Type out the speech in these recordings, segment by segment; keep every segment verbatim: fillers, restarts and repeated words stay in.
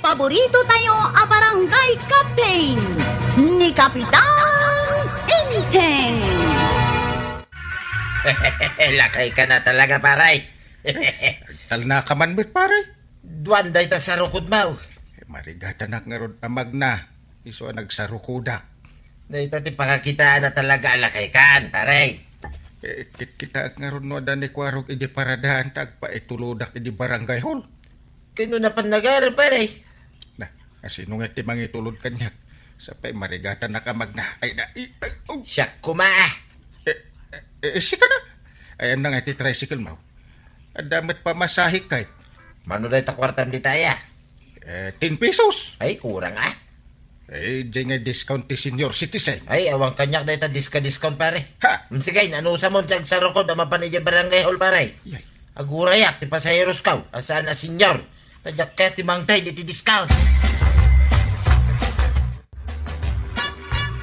Paborito tayo a barangay captain, ni Kapitan Enteng. Lakay ka na talaga, pare. Talna ka man met, pare. Duan dayta sarukodmo. Eh, marigatanak ngarud a magna, isu a nagsarukodak. Dayta ti pakakitaan a talaga a lakay kan, pare. Eh, kitkitaek ngarud no adda ni Kuarog idi paradaan ta agpaitulodak idi barangay hall. Kano napan nagaran, pare? Na, asino nga ti mangitulod kaniak? Sapay marigatanak a magna. Ay, na, i-, ay, oh. Siak koma, ah. Eh, eh, eh, sika na. Ayan na nga ti tricycle mo. Adda met pamasahe kay. Mano dayta kuartam dita aya? Eh, ten pesos. Ay, kurang, ah. Eh, di nga discount ti senior citizen. Ay, awan kaniak dayta diska-discount, pare. Ha? Mm, sige, nanusa mo ti agsarukod a mapan idiay barangay hall, pare. Yay. Agurayak ti pasaherosko a saan a senior. Kadiak kayat ti mangted iti discount.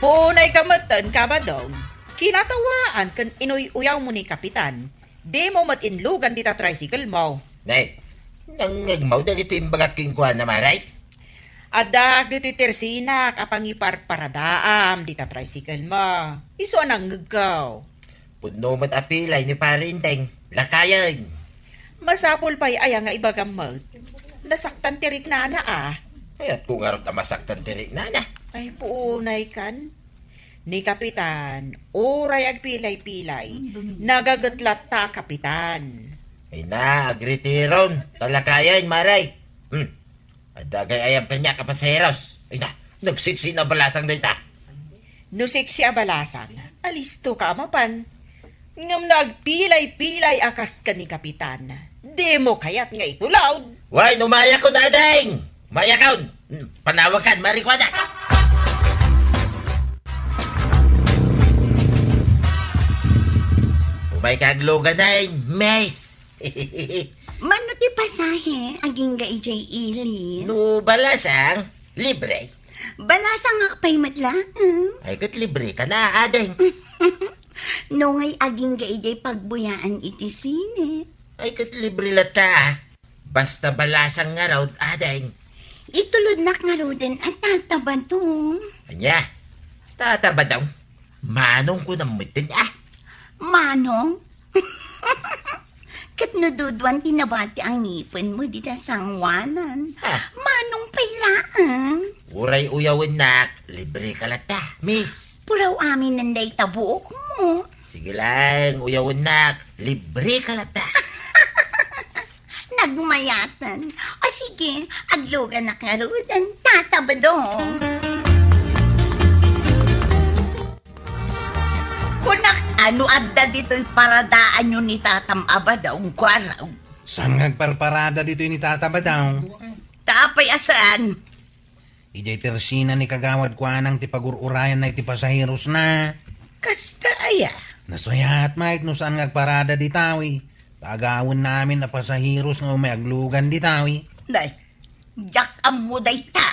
Puonay ka metten, Kabadong. Kinatawaan ken inuy-uyawmo ni Kapitan. Dimo met inlugan dita tricycle mo. Nay, nangngegmo dagiti imbagak kenkuana, pare? Addaak ditoy tersinak a pangiparparadaam dita tricycle mo. Isu a nangngegko. Pudno met a pilay ni Pare Enteng. Lakayen. Masapul pay aya nga ibagam met? Nasaktan ti riknana, a. Kayatko ngarud a masaktan ti riknana. Ay, puonay kan. Ni Kapitan, uray agpilay-pilay, nagaget latta a Kapitan. Ay na, agretiron. Talakayen, pare. Hmm. Adda gayam kaniak a pasaheros. Ay na, nagsiksi na balasang dayta. No siksi a balasang, alisto ka a mapan. Ngem no agpilay-pilay a kas ken ni Kapitan, dimo kayat nga itulod. Way, no mayakon, ading! Mayakon! Hmm, panawagan, marikuana! Umay ka aglugan, miss! Mano ti pasahe, agingga idiay ili? No balasang, libre. Balasangak pay met laeng. Ay, ket libre ka na, ading. No ngay agingga idiay pagbuyaan iti sine? Ay, ket libre latta, a. Basta balasang ngarud, ading. Itulodnak ngaruden a Tata Badong. Ania? Tata Badong? Manong kunam metten, a? Manong? Ket no duduan ti nabati a ngipenmo dita sangoanan, ah, manong pay laeng? Uray uyawennak, libre ka latta, miss. Puraw aminen dayta buokmo. Sige laeng, uyawennak, libre ka latta. Nagmayaten. O sige, agluganak ngaruden, Tata Badong. Kunak, ano adda ditoy paradaanyo ni Tatam a Badong, Kuarog? Saan nga agparparada ditoy ni Tata Badong? Ta apay a saan? Idiay tersina ni Kagawad Kuanang ti pagur-urayanna iti pasaherosna. Kasta aya? Nasayaat met no saan nga agparada ditawi. Ta agawenna amin a pasaheros nga umay aglugan ditawi. Nay, diak ammo dayta.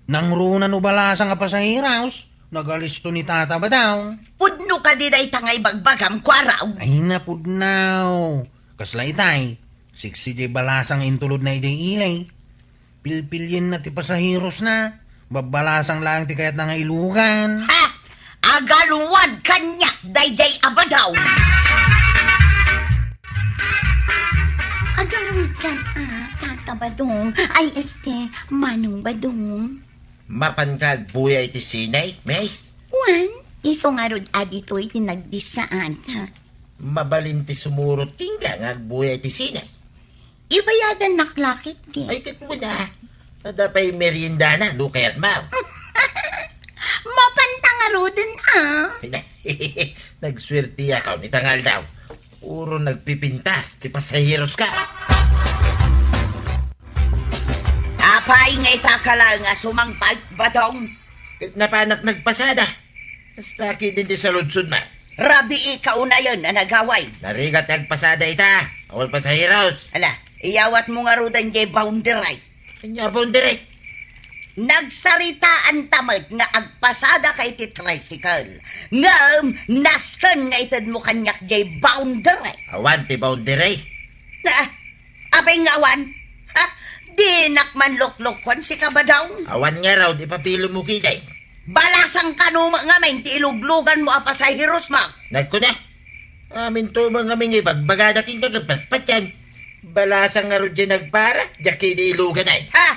Nangruna no balasang a pasaheros, nagalisto ni Tata Badong. Pudno kadi dayta nga ibagbagam, Kuarog? Ay, napudno. Kasla itay, siksi diay balasang intulodna idiay ili. Pilpilienna ti pasaherosna. Babbalasang laeng ti kayatna nga ilugan. Ha! Agaruad kaniak daydiay a Badong! Agaruad kan a, Tata Badong. Ay, este, Manong Badong. Mapan ka agbuya iti sine, miss? Wen, isu ngarud a ditoy ti nagdissaat. Mabalin ti sumurot kenka nga agbuya iti sine. Ibayadannak la ketdi. Ay, ket mo na. Adda pay meriendana, no kayatmo. Mapanta ngaruden, a. Nagsuerteakon ita nga aldaw. Puro nagpipintas ti pasaheroska. Apay nga ita ka laeng a sumangpet, Badong? Ket napanak nagpasada. Kasta ketdin ti saludsodmo. Rabii kaunayen a nagaway. Narigat ti agpasada ita. Awan pasaheros. Ala, iyawatmo ngaruden diay boundary. Ania boundary? Nagsaritaanta met nga agpasadaka iti tricycle. Ngem nasken nga itedmo kaniak diay boundary. Awan ti boundary. Na, apay nga awan? Ha? Dinak man luklukwan, sika, Badong. Awan ngarud, ipapilem mo ketdin. Balasang kano met ngamin ti ilugluganmo a pasaheros, ma. Nagkuna, aminto met ngamin nga ibagbagada kenka ket patpatiem. Balasang ngarud diay nagpara, diak ketdi ilugan, ay. Ha?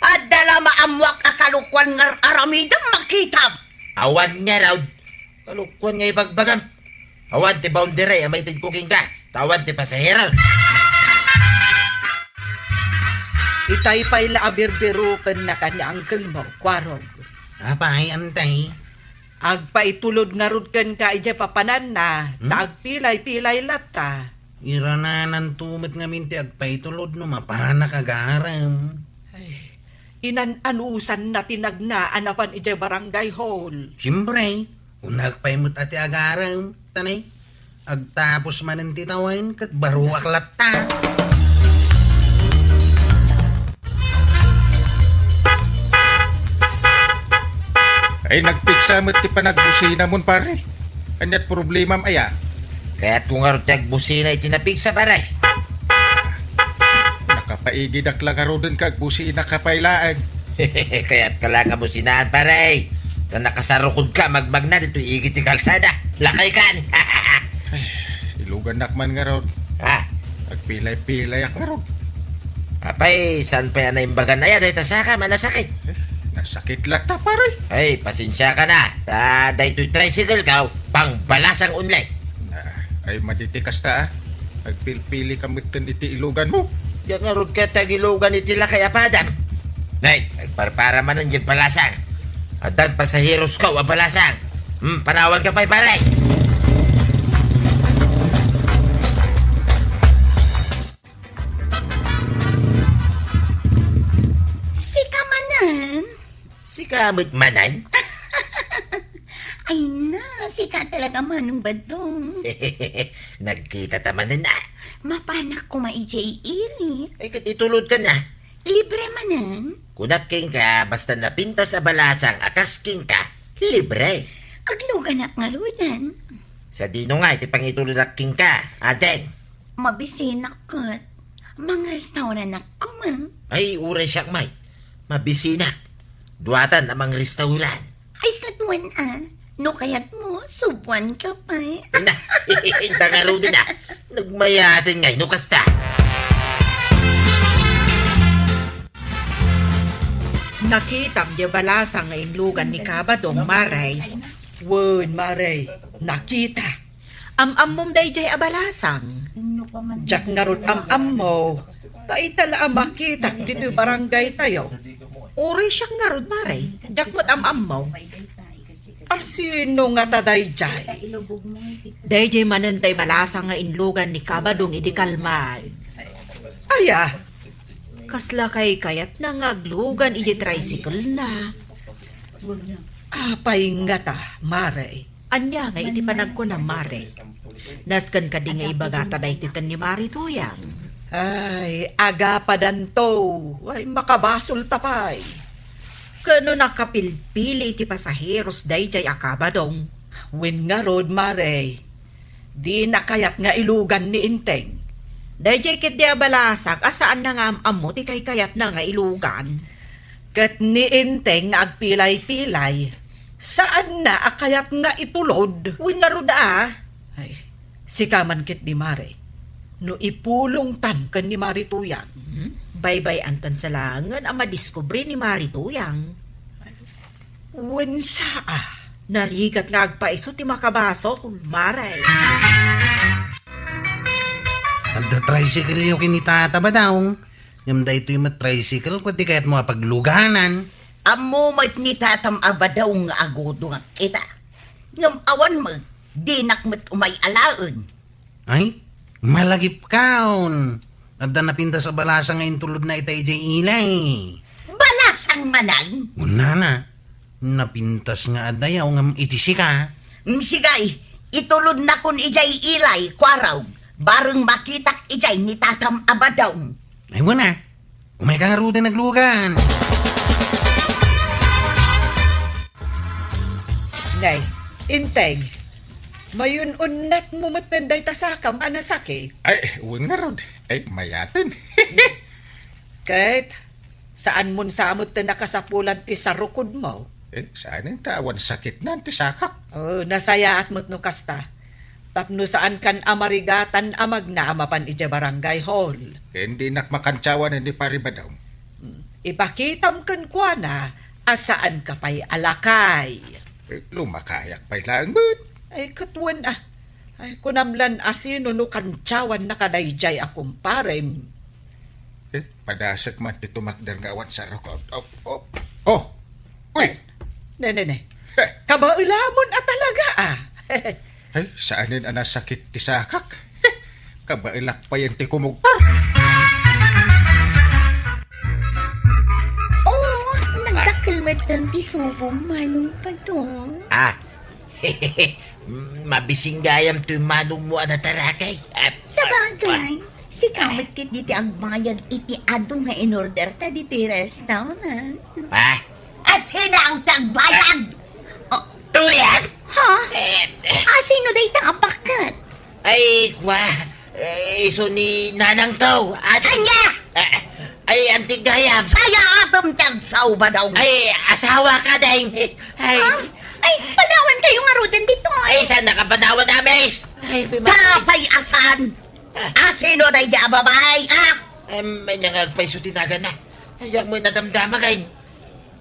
Adda la maammoak a kalukwan nga ar-aramidem, makitam. Awan ngarud. Kalukwan nga ibagbagam. Awan ti boundary a maitedko kenka, ta awan ti pasaheros. Itay pay la a birbirokennak ni uncle mo, Kuarog. Apay, Antay? Agpaitulod ngarud kenka idiay papananna, ta Hmm? agpilay-pilay latta. Iranananto met ngamin ti agpaitulod no mapanak agarem. Ay, inan-anusanna ti nagnaan a pan idiay barangay hall. Siempre, unak pay met a ti agarem, tani, agtapos manen ti tawen ket baruak latta. Ay, nagpiksa met ti panagbusinamon, pare. Ania't problemam aya? Kayatko ngarud ti agbusina iti napigsa, pare. Nakapaigidak la ngaruden ka agbusinaka pay laeng. Kayatka la nga businaan, pare. Ta nakasarukodka magmagna ditoy igid ti kalsada. Lakaykan. Ay, ilugannak man ngarud. Ha? Agpilay-pilayak ngarud. Apay, saan pay a naimbagan aya dayta sakam a nasakit? Eh, nasakit latta, pare. Ay, pasensiaka na. Ta daytoy tricycle ko, pangbalasang only. Na, ay, madi ti kasta, a. Agpilpilika metten iti iluganmo. Diak ngarud ket agilugan iti lakay a padam. Nay, agparpara manen diay balasang. Addan pasaherosko a balasang. Hmm, panawanka pay, pare. Sika manen? Sika met manen? Ay na, sika talaga, Manong Badong. Nagkita ta manen, a. Mapanak koma idiay ili. Ay, ket itulodkan, a. Libre manen? Kunak kenka, basta napintas a balasang a kas kenka, libre. Agluganak ngaruden. Sadino nga iti pangitulodnak kenka, ading? Mabisinak ket. Mangrestauranak koma. Ay, uray siak, may. Mabisinak. Duatan a mangrestauran. Ay, kaduan, a. No kayatmo, subuanka pay. Na, inta ngaruden, a. Nagmayaten ngay, no kasta. Nakitam diay balasang nga inlugan ni Kabadong, Mare. Wen, Mare, nakitak. Am-ammom daydiay a balasang? Diak ngarud am-ammo, ta ita la a makitak ditoy barangaytayo. Uray siak ngarud, Mare, diak met am-ammo. A, sino ngata daydiay? Daydiay manen tay balasang nga inlugan ni Kabadong idi kalman. Aya, kasla kaykayatna nga aglugan idi tricycle-na? Apay ngata, Mare? Ania nga iti panagkunam, Mare? Nasken kadi nga ibagata daytoy ken ni Mari Tuyang? Ay, agapadanto. Ay, makabasolta pay. Ket no nakapilpili iti pasaheros daydiay a Kabadong, wen ngarud, Mare, dina kayat nga ilugan ni Enteng. Daydiay ketdi a balasang a saanna nga am-ammo ti kaykayatna nga ilugan. Ket ni Enteng nga agpilay-pilay, saanna a kayat nga itulod. Wen ngarud a. Ay, sika man ketdi, Mare. No ipulongtan ken ni Mari Tuyang. Hmm? Baybay-antan sa laengen a madiskubre ni Mari Tuyang. Wen saa. Narigat nga agpaiso ti makabasol, Mare. Adda tricycle-yo ken ni Tata Badong. Ngem daytoy met tricycle, kua ti kayatmo a pagluganan? Ammo met ni Tatam a Badong nga agudongak ita. Ngem awan met, dinak met umay alaen. Ay, malagipkaon. Adda napintas a balasang nga intulodna ita idiay ilay. Balasang manen? Unana, napintas nga adda yaw ngem iti sika. Mm, sige, itulodnakon idiay ilay, Kuarog. Bareng makitak idiay ni Tatam a Badong. Ay, wen a. Umayka ngaruden aglugan. Nay, Enteng, mayun-unnatmo metten dayta sakam a nasakit. Ay, wen ngarud. Ay, mayaten. Ket, saanmon sa met ti nakasapulan ti sarukodmo? Eh, saan ta awan sakitnan ti sakak. Oh, nasayaat met no kasta. Tapno saankan a marigatan a magna a mapan idiay barangay hall. Ken dinak makantiawan ni Pari Badong. Hmm, ipakitam kenkuana a saanka pay a lakay. Eh, lumakayak pay laeng met. Ay, ket wen, ah. Ay, kunam lan a sino no kantiawannaka daydiay a kumparem. Eh, padasek man ti tumakder nga awan sarukod. Oh, oh, oh. Uy! Ne, ne, ne. Heh. Kabaelamon a talaga, ah. Ay, saanen a nasakit ti sakak. Heh, kabaelak payen ti kumugtar. Oh, nagdakkel met ti subong, Manong Padong. Ah, mabising gayam toy manongmo a natarakay. Ah, sabagay, ah, sika met ket diti agbayad iti adu nga in-order ta diti restaurant. Ah? Asino ang tagbayad? Oh. Tuyan? Ha? Eh, asino dayta a bakkat? Ay, kwa, eh, isu ni nanangko. At anya? Eh, ay, anti gayam. Sayaatem ti agsao, Badong. Ay, asawa ka, dayng. Ay. Ha? Ay, panawankayo ngaruden ditoy. Ay, saan nakapanawan, Amis? Ay, pima- Tapay asan? Asino daydi a babai, ah? Em, anya nga agpayso ti naganna. Ay, agmo nadamdama, kay.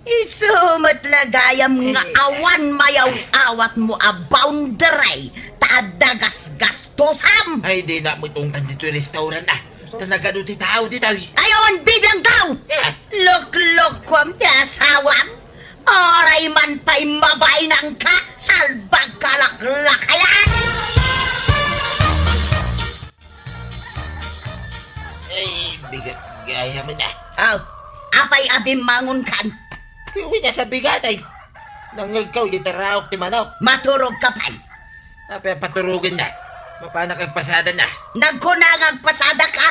Isu met la gayam nga awan mayaw-awatmo a boundary ta adda gasgastusam. Ay, dinak met ungtan ditoy restaurant, ah. Ta nagadu ti tao ditoy. Ay, awan bibiangkaw! Ah. Luklukuam ti asawam. Uray man pay mabainangka, salbag ka laklakayan! Ay, bigat gayam, ah. Aw, apay a bimmangonkan? Uy, nasa bigat, ay. Nangngegkaw, iti raok ti manok. Maturogka pay. Apay a paturogennak? Mapanak agpasadana. Nagkuna nga agpasadaka?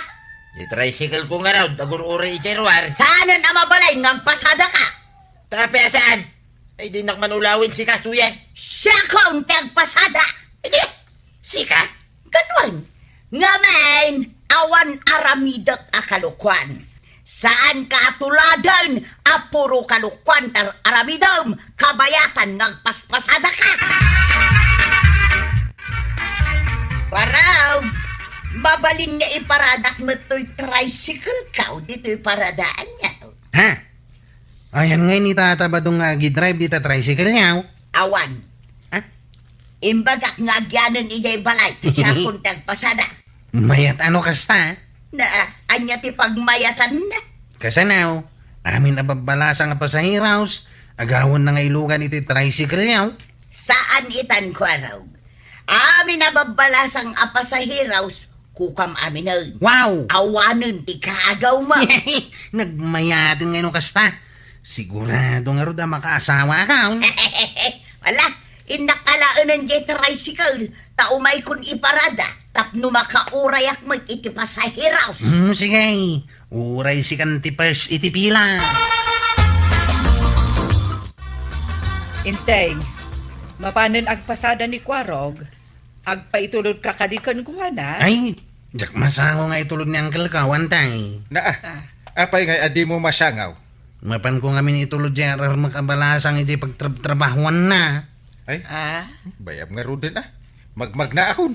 Iti tricycle ko ngarud, agur-uray iti ruar. Saanen a mabalin nga agpasadaka? Tapay a saan? Ay, dinak man ulawen sika, tuyan. Siakon ti agpasada. Ay, di, sika? Ket wen, ngamin, awan aramidek a kalokuan. Saanka a tuladen a puro kalokuan ti aramidem, kabayatan nga agpaspasadaka. Waraw, mabalin nga iparadak met toy tricycle ka, o ditoy paradaanyo. Ha? Ayan ngay ni Tata Badong nga agidrive dita tricycle niya, oh. Awan. Ha? Imbagak nga agyanen idiay balay, ti siakon ti agpasada. Mayat ano kasta? Na, anya ti pagmayatanna? Kasanaw, amin a babbalasang a pasaheros, agawonna nga ilugan iti tricycle niya, oh. Saan itan, Kuarog. Amin a babbalasang a pasaheros, kukam aminen. Wow! Awanen ti kaagawmo. Nagmayaten nga no kasta. Sigurado ngarud a makaasawa ka, oh. Wala, innak alaenen diay tricycle, ta umaykon iparada, tapno makaurayak met iti pasaheros. Hmm, sige. Uray sikan ti first iti pila. Inteng, mapanen agpasada ni Kuarog, agpaitulodka kadi kenkuana? Ay, diak masango nga itulod ni Uncle ko, awan tay. Naa, ah, apay ngay a dimo masangaw? Mapanko ngamin itulod diay ar-armek a balasang iti pagtrabtrabahoanna. Ay, ah? Bayam ngaruden, ah. Magmagnaakon.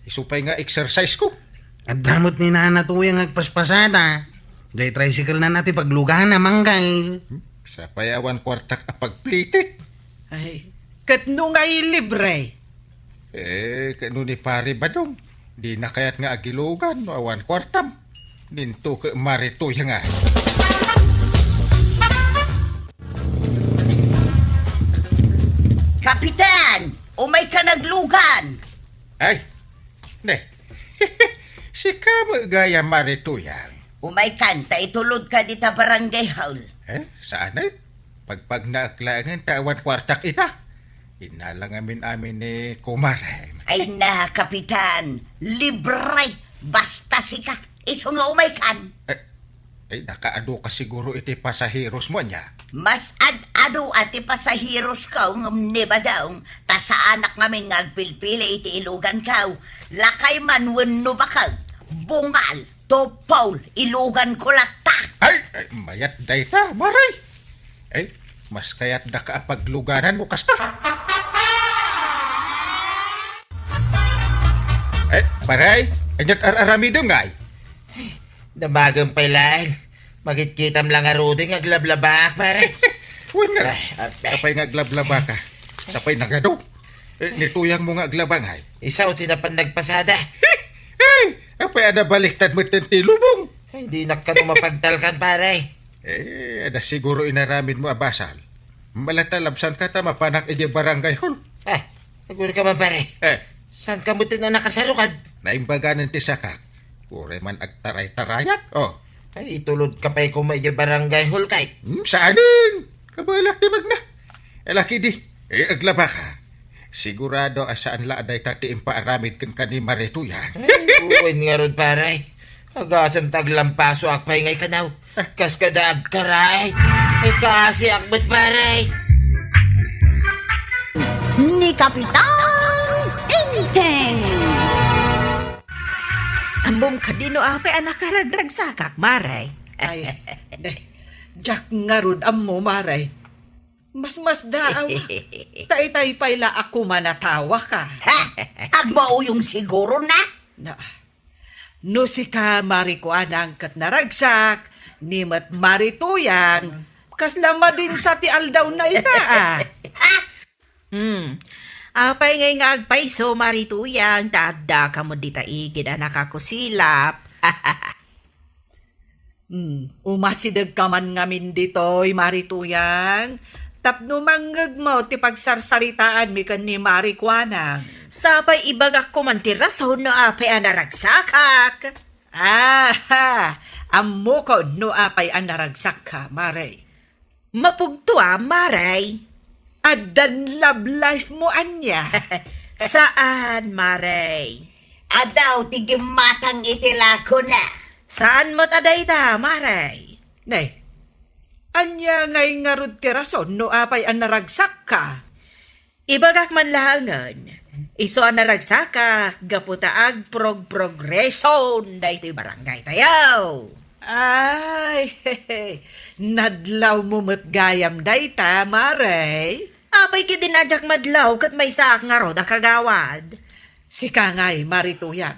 Isu pay nga exercise ko. Adda met ni Nana Tuya nga agpaspasada. Diay tricycle na nati paglugana, Manggay. Hmm? Sapay awan kuartak a pagplitik. Ay, ket no ngay libre? Eh, ket no ni Pare Badong, dina kayat nga agilugan no awan kuartam. Ninto ket Mare Tuya nga. Kapitan, umayka naglugan. Ay, ne. Sika met gayam, Mare Tuyang. Umaykan, ta itulodka dita barangay hall. Eh, saan, eh? Pagpagnaak laengen ta awan kuartak ita. Inna la ngamin amin ni kumarem. Ay na, Kapitan. Libre. Basta sika. Isu nga umaykan. Eh, ay, nakaadu ka siguro iti pasaheros mo, ania? Mas ad-adu a ti pasaheros ko ngem ni Badong, ta saanak ngamin nga agpilpili iti ilugan ko. Lakay man wenno bakag, bungal, tupol, ilugan ko latta. Ay, Ay, mayat dayta, Mare. Ay, mas kayatdaka a pagluganan no kasta. Ay, Mare, ania't ar-aramidem ngay? Damagem pay laeng. Makitkitam la ngaruden nga aglablabak, pare. Wen nga. Ay, apay. Apay nga aglablabaka? Sapay nagadu. Eh, ni Tuyangmo nga aglaba ngay. Isu ti napan nagpasada. Eh, apay a nabaliktad met ti lubong? Ay, dinak kano mapagtalkan, pare. Eh, adda siguro inaramidmo a basol. Malatalabsanka ta mapanak idiay barangay hall. Ah, aguray ka man, pare. Eh. Saan ka met a nakasarukad? Naimbaganen ti sakak. Uray man agtaray-tarayak. Oh. Ay, itulodka pay koma idiay barangay hall, kay. Hmm, saanen? Kabalak ti magna. Alaki di. Eh, aglabaka. Sigurado a saan la a dayta ti impaaramid kenka ni Mare Tuyang. Ay, wen ngarud, pare. Agasem ta aglampasoak pay ngay kanaw. Kas kada agkaraay. Ay, kaasiak met, pare. Ni Kapitan Enteng. Ammom kadi no apay a nakaragragsakak, Mare? Ay, ne, diak ngarud ammo, Mare. Masmasdaaw. Ta itay pay la a kumanatawaka. Ha? Agmauyong siguro na? Na, no sika, Mare Kuanang, ket naragsak, ni met Mare Tuyang, kasla madinsa ti aldawna ita, a? Ha? Hmm. Apay ngay nga agpayso, Mare Tuyang, ta addaka met dita igid a nakakusilap. Hmm, umasidegka man ngamin ditoy, Mare Tuyang, tapno mangngegmo ti pagsarsaritaanmi ken ni Mare Kuanang. Sapay ibagak koma ti rason no apay a naragsakak. Aha! Ammokon no apay a naragsakka, Mare. Mapugtoam, Mare. Addan love life mo ania? Saan, Mare. Adaw ti gimmatang iti lakona. Saan met a dayta, Mare? Ne, ania ngay ngarud ti rason no apay a naragsakka? Ibagak man laengen, isu a naragsakak gapu ta agprogprogreson daytoy barangay tayo. Ay, nadlawmo met gayam dayta, Mare. Apay ketdin a diak madlaw ket maysaak ngarud a kagawad. Sika ngay, Mare Tuyang.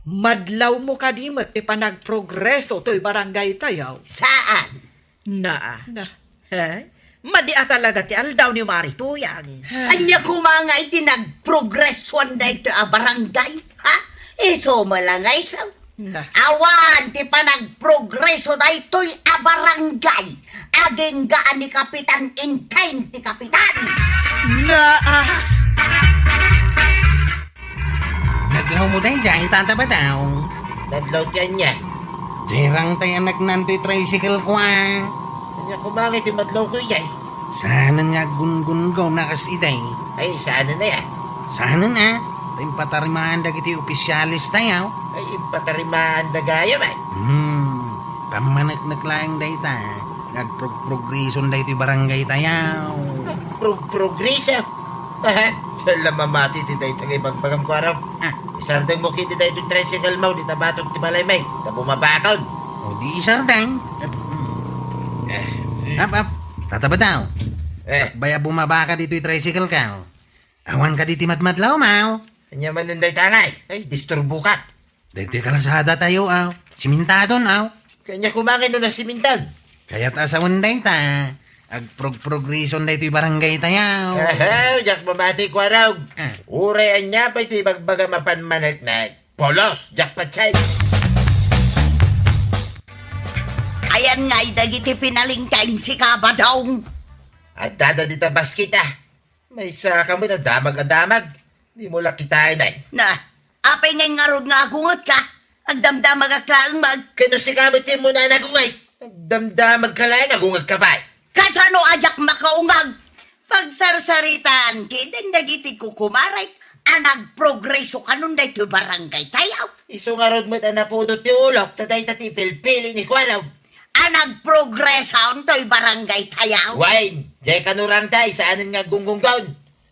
Madlawmo kadi met ti panagprogreso toy barangay tayo? Saan? Na. Na. He? Madi a talaga ti aldaw ni Mare Tuyang. Ania koma nga iti nagprogresoan daytoy a barangay? Ha? Isu met la nga isu. Na. Awan ti panagprogreso daytoy a barangay. Agingga a ni Kapitan Enteng ti kapitan. Na, ah. Nadlawmo daydiay, Tata Badaw? Nadlaw ti ania? Dirang tay a nagnan toy tricycle ko, a. Ania koma nga iti madlawko idiay? Saanen nga aggunggunggaw a kas idiay? Ay, saanen aya? Saanen, a. Ta impatarimaan dagiti opisyales tayo. Ay, impatarimaan da gayam, a. Hmm, pammaneknek laeng dayta. Nagprogprogreson daytoy barangay tayo. Nagprogprogreso? Aha, saan la mamati ti dayta nga ibagbagam, Kuarog. Ah. Isardengmo ketdi daytoy tricycle mo dita batok ti balaymi, ta bumabakon. O di isardeng. Eh. Ap, ap. Tata Badaw. Eh. Sakbay a bumabaka ditoy tricycle ka, o. Awan kadi ti madmadlaw, maw? Ania manen dayta ngay? Ay, disturbokak. Daytoy kalsada tayo, aw. Simintadon, aw. Kanya kumangan no nasimintan. Kayat a sawen dayta. Agprogprogreson daytoy barangay tayo. Aha, diak mamati, Kuarog. Ah. Uray ania pay ti ibagbaga mapan maneknek. Polos, diak patay. Ayan ngay dagiti pinalingkaem, sika, Badong. Addada dita basket, a. Maysa ka met a damag a damag. Dimo la kitaen, ay. Na, apay ngay ngarud nga agungetka? Agdamdamagak laeng met. Ken no sika met ti immuna a nagungay. Agdamdamagka laeng, agungegka pay. Kasano a diak makaungeg? Pagsarsaritaan ketdin dagiti kukumarek a nagprogreso kanon daytoy barangay tayo. Isu ngarud met a napudot ti ulok, ta dayta ti pilpili ni Kuarog. A nagprogreso toy barangay tayo. Wen, diay kanurangta, saanen nga aggunggunggaw.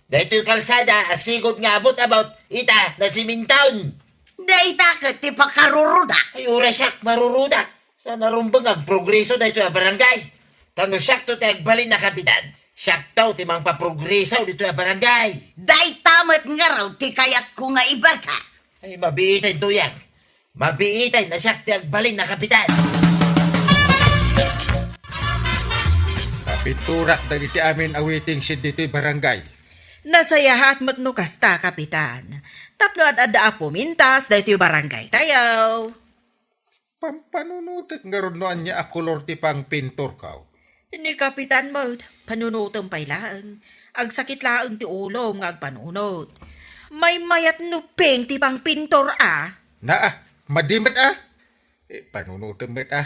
Daytoy kalsada a sigud nga abot-abot, ita, nasimintaon. Dayta ket ti pakaruruda. Ay, uray siak, maruruda. Ta narumbeng nga agprogreso daytoy a barangay. Ta no siakto ti agbalin a kapitan, siakto ti mangpaprogreso ditoy a barangay. Dayta met ngarud ti kayatko nga ibaga. Ay, mabiitay, Tuyang. Mabiitay, no siak ti agbalin a kapitan. Napinturak dagiti amin a waiting shed ditoy barangay. Nasayaat met no kasta, Kapitan. Tapno ad-adda a pumintas daytoy barangay tayo. Pampanunotek ngarud no ania a kolor ti pangpintorko. Ni Kapitan met, panunotem pay laeng. Agsakit laeng ti ulom nga agpanunot. Maymayat no pink ti pangpintor a. Naa, madi met a. Eh, panunotem met a.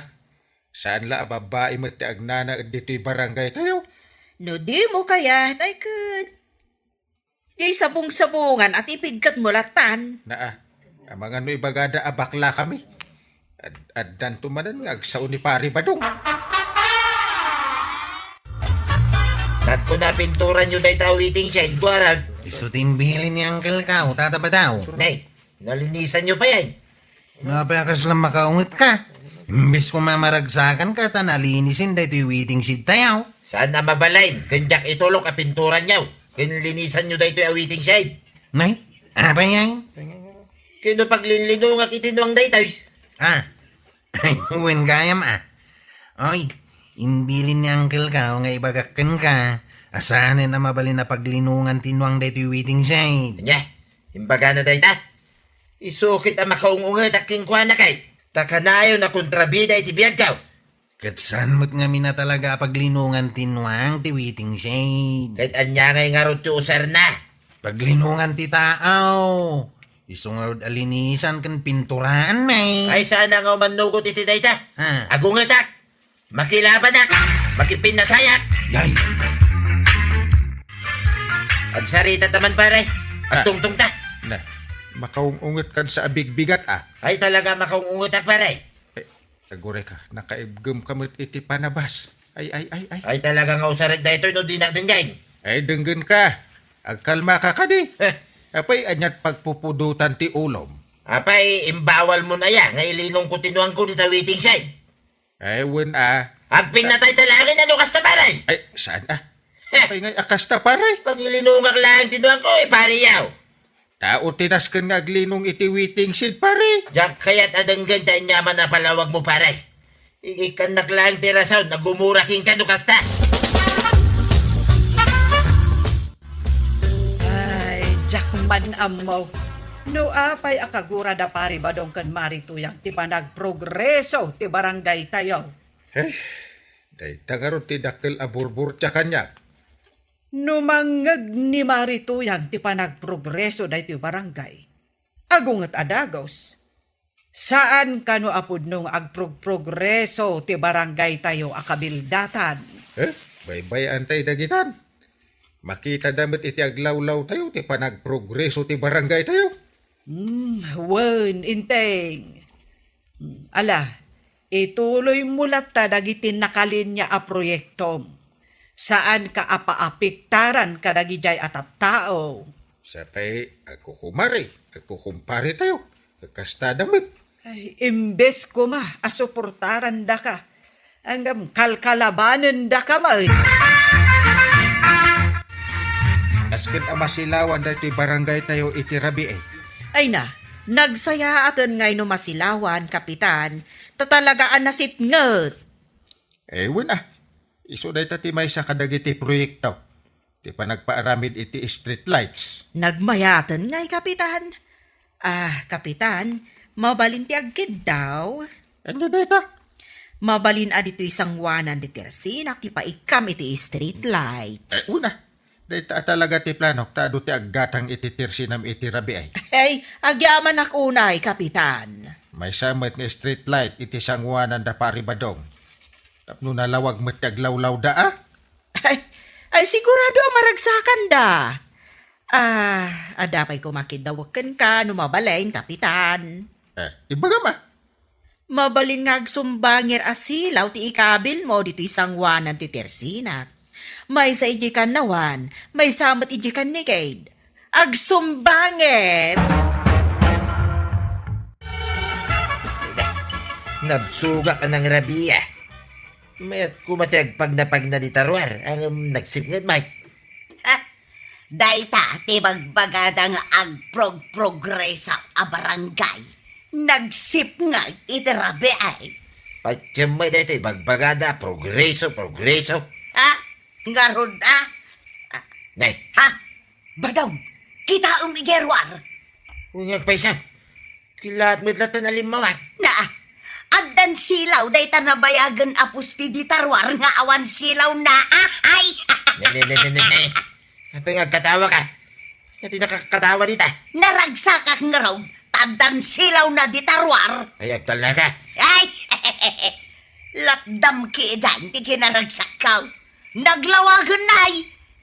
Saan la a babbai met ti agnanaed ditoy barangay tayo. No dimo kayat, ay ket. Jay sabong-sabongan a ti pigkatmo latan. Naa, amangan no ibagada a bakla kami. Ad-, addanto manen nga agsao ni Pari Badong. Tapno napinturanyo dayta a waiting shed, kuarag. Isu ti imbilin ni Uncle Kao, Tata Badao. Nay, nalinisanyo pay ay. Apay a kasla makaunget ka? Imbes koma maragsakan ka ta nalinisen daytoy waiting shed tayo. Saan a mabalin, ken diak itulok a pinturanyo, ken linisanyo daytoy a waiting shed. Nay, apay ngay? Ken no paglinlinungak iti nuang daytoy. Ah, wen gayam ah. Oy, imbilin ni Uncle Kao nga ibagak kenka, a saanen a mabalin a paglinungan ti nuang daytoy waiting shed. Ania? Imbagana dayta? Isu ket a makaung-ungetak kenkuana kay, ta kanayon a kontrabida iti biagko. Ket saan met ngamin a talaga a paglinungan ti nuang ti waiting shed. Ket ania ngay ngarud ti usarna? Paglinungan ti tao. Isu ngarud a linisan ken pinturaan, may. Ay, saan a nga umannugot iti dayta? Ha? Agungetak! Makilabanak! Makipinnatayak! Yay! Agsarita ta man, pare. Ah. Agtungtong ta. Na, makaung-unget kan sa abigbigat, ah. Ay, talaga makaung-ungetak, pare. Eh, aguray ka, nakaibgem ka met iti panabas. Ay, ay, ay, ay. Ay, talaga nga usarek daytoy no dinak denggen. Ay, denggen ka. Agkalma ka kadi. Eh. Apay, aniat pagpupudotan ti ulom? Apay, imbawal mon aya nga ilinong ko ti nuangko dita waiting shed? Ay, wen a. Agpinnatay ta laeng, ano kasta, pare? Ay, saan a? Apay ngay a kasta, pare? Pagilinungak laeng ti nuangko, eh, pare yaw. Tao ti nasken nga aglinong iti waiting shed, pare. Diak kayat a denggen ta aniaman a palawag mo, pare. Ikkannak laeng ti rason a gumura kenka no kasta. Ay, diak man ammo. No apay a kagura da Pari Badong ken Mari Tuyang ti panagprogreso ti barangay tayo. Eh, dayta ngarud ti dakkel a burburtia kaniak. No mangngeg ni Mari Tuyang ti panagprogreso daytoy barangay, agunget a dagus. Saan kano a pudno nga agprogprogreso ti barangay tayo a kabildatan? Eh, baybay-antay dagitan. Makita da met iti aglawlaw tayo ti panagprogreso ti barangay tayo. Hmm, wen, Inteng. Hmm, ala, ituloy mo latta dagiti nakalinia a proyektom. Saan ka a paapektaran kadagijay a tattao. Sapay, agkukumare, agkukumpare tayo. Kasta da met. Ay, imbes koma a suportaran daka, anggam kalkalabanen daka met. Nasken a masilawan daytoy barangay tayo iti rabii. Ay na, nagsayaaten ngay no masilawan, Kapitan, ta talaga a nasipnget. Eh, wen a. Isu dayta ti maysa kadagiti proyekto ti panagpaaramid iti street lights. Nagmayaten ngay, Kapitan. Ah, Kapitan, mabalin ti agkiddaw? Ania dayta? Mabalin a ditoy sanguanan ti tersinak ti paikkam iti street lights. Eh, wen a. Dayta a talaga ti planok ta adu ti aggatang iti tersinam iti rabii. Ay, agyamanak unay, Kapitan. Maysa met nga street light iti sanguanan da Pari Badong. Tapno nalawag met ti aglawlawda, a? Ay, ay, sigurado a maragsakanda. Ah, adda pay koma kiddawek kenka no mabalin, Kapitan. Eh, ibagam a. Mabalin nga agsumbanger a silaw ti ikabilmo ditoy sanguanan ti tersinak. Maysa idiay kannawan, maysa met idiay kannigid. Agsumbanger! Nabsugak a nangrabiak. Mayat koma ti agpagnapagna dita ruar, ngem nagsipnget met. Ha? Dayta ti bagbagada nga agprogprogreso a barangay. Nagsipnget iti rabii. Patiem met dayta ibagbagada, progreso, progreso. Ha? Ngarud, a? Nay. Ha? Badong, kitaem idiay ruar. Unya agpayso. Kilaat met latta nalimmawan. Na, addan silaw dayta nabayagen a pusti dita ruar nga awan silaw na, a? Ay! Ne, ne, ne, ne, ne, ne. Apay nga agkatawa ka? Ket ti nakakatawa dita? Naragsakak ngarud, ta addan silaw na dita ruar. Ay, agtalna ka. Ay! Lapdam ki idan ti kinaragsakko. Naglawagen, nay.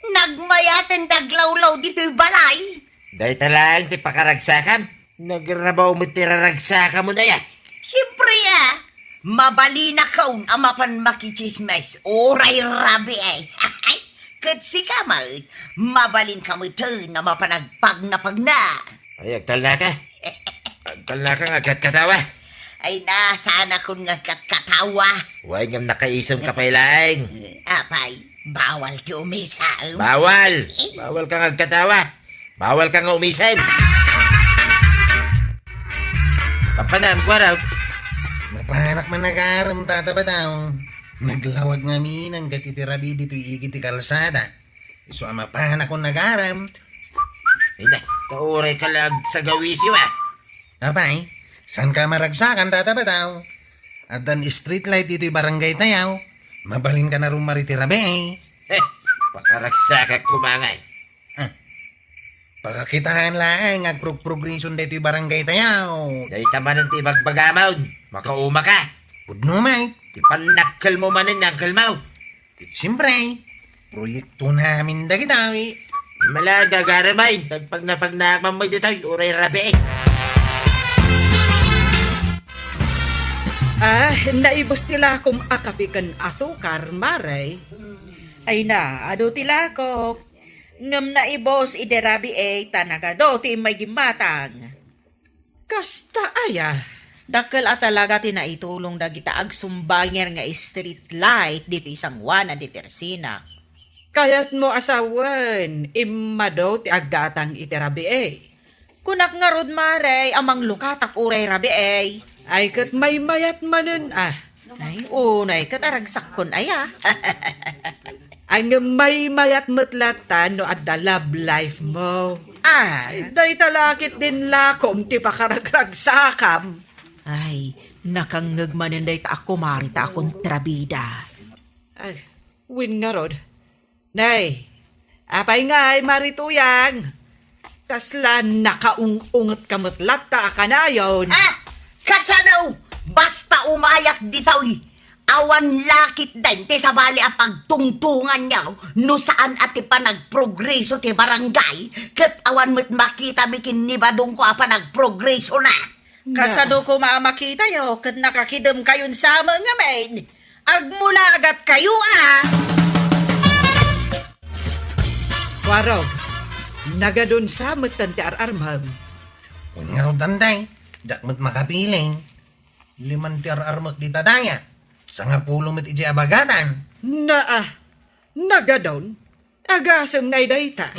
Nagmayaten daglawlaw ditoy balay. Dayta laeng ti pakaragsakam. Nagrabaw met ti raragsakam, unay a. Siempre a. Mabalinakon a mapan makitsismis. Uray rabii. Ket sika met, mabalinka meten a mapan agpagnapagna. Ay, agtalna ka. Agtalna ka nga agkatkatawa. Ay, na, saanakon nga agkatkatawa. Wen, ngem nakaisem ka pay laeng. Apay, bawal ti umisem. Bawal! Bawal ka nga agkatawa. Bawal ka nga umisem. Papanam, kuaraw. Mapanak man agarem, Tata Bataw. Naglawag ngamin ket iti rabii ditoy igid ti kalsada. Isu a mapanakon agarem. Ida, ta uray ka la agsagawisiw a. Apay, saanka a maragsakan, Tata Bataw? Addan street light ditoy barangay tayo. Mabalinka a rumar iti rabii. He, pakaragsakak koma ngay. He. Pakakitaen laeng nga agprogprogreson daytoy barangay tayo. Dayta manen ti ibagbagamon. Makauma ka. Pudno met. Ti pannakkelmo manen nga angkelmo. Ket siempre, proyekto namin dagitoy. Mala, gagaramay, nagpagnapagnaak man met ditoy, uray rabii. Ah, naibus ti lakom a kape ken asukar, Mare. Ay na, adu ti lakok. Ngem naibus idi rabii ta nagadu ti immay gimmatang. Kasta aya? Dakkel a talaga ti naitulong dagita agsumbanger nga street light ditoy San Juan a di Tersinak. Kayatmo a sawen, immadu ti aggatang iti rabii. Kunak ngarud, Mare, a manglukatak uray rabii. Ay, ket maymayat manen, ah. Ay, unay ket aragsakkon aya. Ay, ngem maymayat met latta no adda love life mo. Ah. Ay, dayta la ketdin lakom ti pakaragragsakam. Ay, nakangngeg manen dayta a kumare ta a kontrabida. Ay, wen ngarud. Nay, apay ngay, Mari Tuyang? Kasla nakaung-ungetka met latta a kanayon. Ah! Kasano? Basta umayak ditoy. Awan la ketdin ti sabali a pagtungtonganyo no saan a ti panagprogreso ti barangay, ket awan met makitami ken ni Badongko a panagprogresona. Kasano koma a makitayo ket nakakidemkayon sa amin ngamin? Agmulagatkayo a! Warog, nagadun sa metten ti ar-armem. Wen ngarud, Tanday, diak met makapiling. Liman ti ar-armek dita daya. Sangapulo met idiay abagatan. Naa, nagadun? Agasem ngay dayta.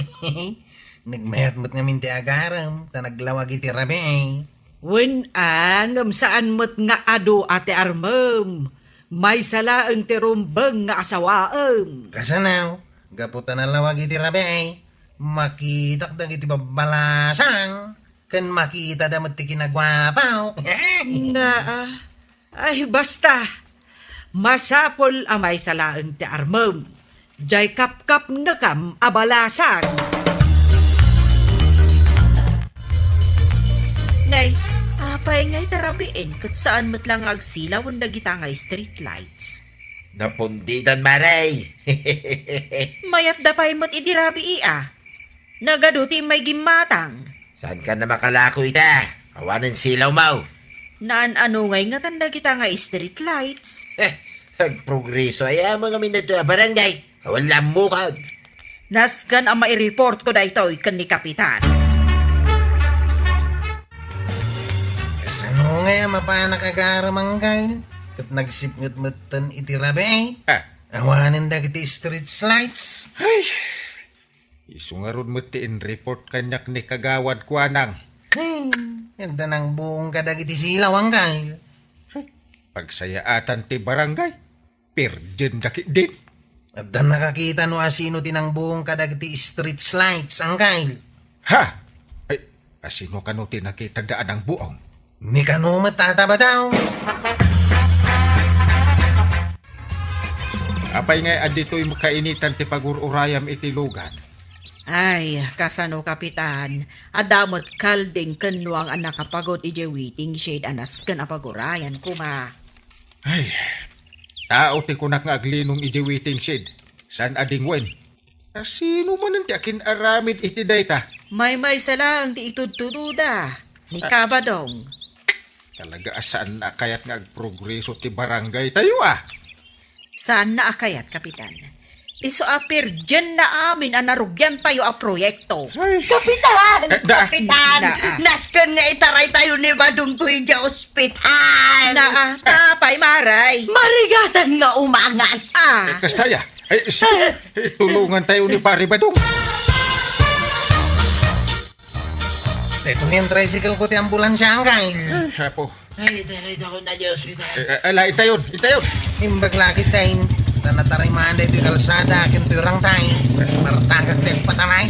Nagmayat met ngamin ti agarem, ta naglawag iti rabii. Wen a, ngem saan met nga adu a ti armem. Maysa laeng ti rumbeng nga asawaem. Kasano? Gapu ta nalawag iti rabii, makitak dagiti babbalasang, ken makitada met ti kinaguapo. Naa. Ay, basta. Masapul a maysa laeng ti armem. Diay kapkapnekam a balasang. Nay, apay ngay ta rabiin ket saan met la nga agsilawen dagita nga street lights? Napundidan, Mare. Mayat da pay met idi rabii a. Nagadu ti immay gimmatang. Saankan a makalako ita? Awanen silaw mo. Naan-ano ngay ngatan dagita nga street lights? Heh, agprogreso aya amin daytoy a barangay. Awan la ammokon. Nasken a maireportko daytoy ken ni Kapitan. Kasano Ngem apanak agarem, Angkel, ket nagsipnget metten iti rabii. Ah. Awanen dagiti street lights. Ay, isu ngarud met ti in-report kaniak ni Kagawad Kuanang. Hmm, adda nang buong kadagiti silaw, Angkel. Ay, pagsayaatan ti barangay. Pirjen da ketdin. Adda nakakita no asino ti nangbuong kadagiti street lights, Angkel? Ha? Ay, asino kano ti nakita da a nangbuong? Ni kano met, Tata Badaw? Apay ngay a ditoy kainitan ti pagur-urayam iti lugan? Ay, kasano, Kapitan? Adda met kalding ken nuang a nakapagod idiay waiting shed a nasken a pagurayan koma. Ay, tao ti kunak nga aglinong idiay waiting shed. Saan a dingwen? Asino manen ti akin-aramid iti dayta? Maymaysa laeng ti itudtudoda. Ni Ah. Kabadong. Talaga a saan na a kayat nga agprogreso ti barangay tayo, ah. Saan na a kayat, Kapitan. Isu a pirjen na amin a narugian tayo a proyekto. Ay. Kapitan! Eh, da- Kapitan! Naa. Nasken nga itaray tayo ni Badong ko idiay ospital. Naa, tapay, Maray. Marigatan nga umangas. Ah. Eh, kastaya. Ay, sige. Eh, tulungan tayo ni Pare Badong. Ito yung tricycle ko ti ambulansya, Angkel. Ay, apo. Ay, dali daw na di ospital. Eh, eh, ala, intayon, intayon. Imbag lagi, Tay. Tanataray man daytoy kalsada, akin toy rangtay. Martagak ti agpatanay.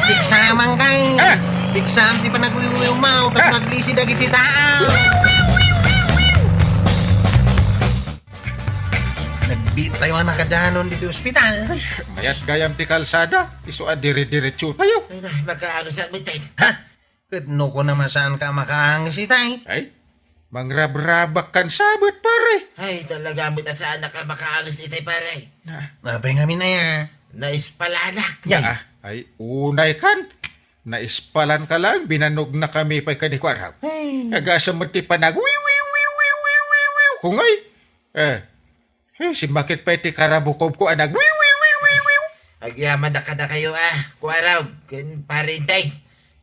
Piksamang kay. Ah! Piksam ti panagwiwiw mo, tapos Ah! maglisi dagiti tao. Nagbiit tayo nga nakadanon ditoy ospital. Mayat gayam ti kalsada, isu a dire-diretso tayo. Ay na, magkaagas ang mitin. Ha? Ket no ko naman saan ka makaangis itay? Ay, mangrabrabak kan sabet, pare. Ay, talaga met a saan ka makaangis itay, pare. Na. Apay ngamin aya? Naispalanak. Ya. Ah, ay, unay kan. Naispalan ka lang, binannog na kami pay kani Kuarab. Ay. Agasam met ti panag, wiw, wiw, wiw, wiw, wiw, wiw, wiw. Kungay. Eh, eh, simmakit pay ti karabukobko a nag, wiw, wiw, wiw, wiw, wiw. Agyamanak kadakayo, ah, Kuarab, ken Parintay.